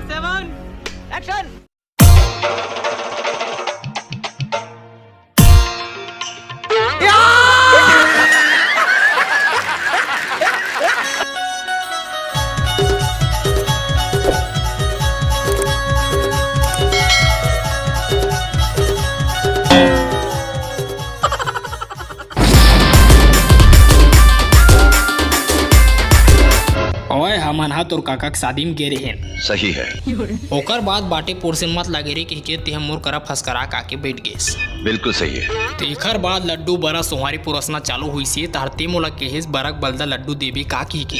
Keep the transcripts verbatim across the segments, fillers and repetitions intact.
Seven, action. ओए, हमन हा तोर काका के शादी में गे रेहेन। सही है। ओकर बाद बाटे पोरसन मत लागे रे कहिके तेह मोर करा फसकरा के आके बइठ गेस। बिल्कुल सही है। तेखर बाद लड्डू बरा सोहारी पुरसना चालू होइसे, तहर ते मोला केहेस बरा के बलदा लड्डू देबे का कहिके।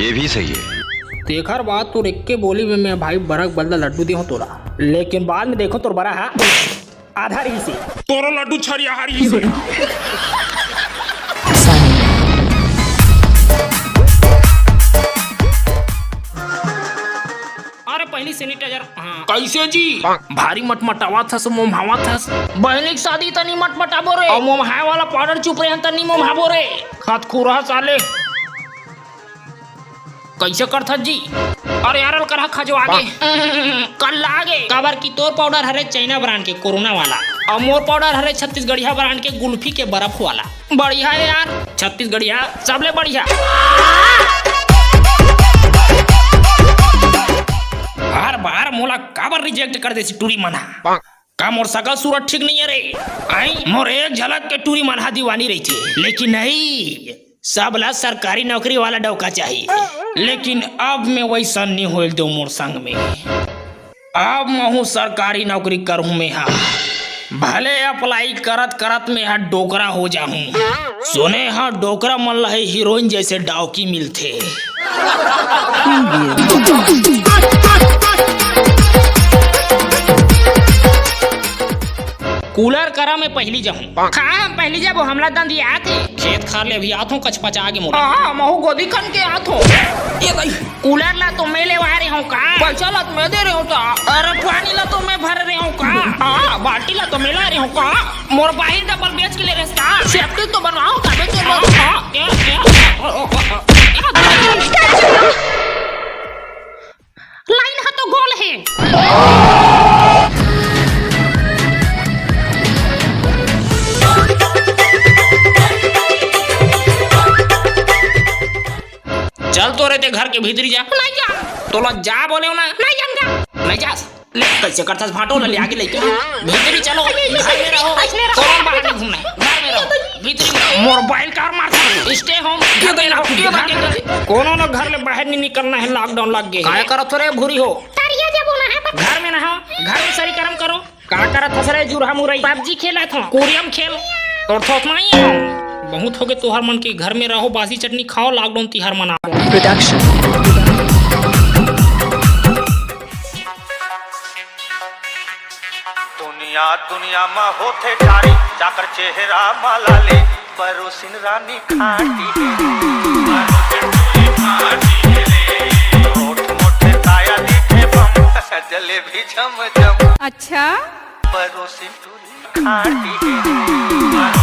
ये भी सही है। तेखर बाद तोर एक्के बोली में मैं भाई बरा के बलदा लड्डू देहूं तोला, लेकिन बाद में देखो तोर बरा हा आधा रहिसे। तोरो लड्डू छरिया रहिसे। अरे पहली sanitizer, हाँ। कैसे जी? भारी मटमटावत हस, मोमहावत हस। बहनी के शादी तनी मटमटाबो रे। अउ मोमहाय वाला powder चुप रहे तनी मोमहाबो रे। खतखुरहा साले। कैसे करथस जी? अरे यार, अलकरहा खजवा गे। कल लागे। काबर कि तोर powder हरे China brand के कोरोना वाला, अउ मोर powder हरे छत्तीसगढ़िया brand के गुल्फी के बर्फ वाला। बढ़िया है यार, छत्तीसगढ़िया सबले बढ़िया। हर बार मोला काबर reject कर देसी टूरी मन हा? का मोर सकल सूरत ठीक नइ हे रे? आई, मोर एक झलक के टूरी मन हा दीवानी रहिथे, लेकिन नहीं, सबला सरकारी नौकरी वाला डौका चाहिए। लेकिन अब मैं वैसन नइ होए ल देंव मोर संग में। अब महूं सरकारी नौकरी करहूं मैं हा। भले apply करत करत मैं हा डोकरा हो जाहूं। सुने हा, डोकरा मन ला ही हीरोइन जैसे डौकी मिलथे। कूलर करा में पहिली जाहूं। का हम पहिली जाबो, हमला दंदियाथे। खेत खार ले अभी आथों, कचपचा गे मोला। हाँ, महू गोदी खन के आथों। ये भाई, कूलर ला तो मैं लेवा रहे हूँ का? पैसा ला तो मैं दे रहे हूँ का? अरे पानी ला तो मैं भर रहे हूँ का? हाँ, बाल्टी ला तो मैं ला रहे हूँ का? मोर बाहिर डब्बल बेच के ले रहे का? सेप्टिक तो बनवाओ का? बेच के हाँ, हाँ, क्या, क्या? लाइन ह तो गोल हे। चल तो रे, ते घर के भीतरी जा। नहीं जा। तोला जा बोले हो ना। नहीं जाऊंगा। नहीं जा। ले, कैसे करथस भाटो ला ले आगे लेके। भीतरी चलो, घर में रहो। ऐसने रहो। कोनो बाहर नहीं घूमना है। घर में रहो। भीतरी में। मोर बाइल कार मार। Stay home। घर में रहो। घर में रहो। कोनो ना घर ले बाहर नहीं निकलना है, lockdown लग गए। काय करत हो रे भूरी हो? तरिया जाबो ना है पर घर में ना हो, घर में सरी करम करो। का करत हस रे जुरहा मुरई? PUBG खेलत हो, कोरियम खेल। तोर थोथना ही हो। बहुत हो गए तोहर मन के, घर में रहो, बासी चटनी खाओ, lockdown तिहार मनाओ। Production। दुनिया दुनिया मा होथे ठारी, चाकर चेहरा मा लाली, परोसिन रानी खाटी हे। मोठ मोठ काया दिखे बम, जलेबी झम झम। अच्छा। परोसिन टूरी खाटी हे।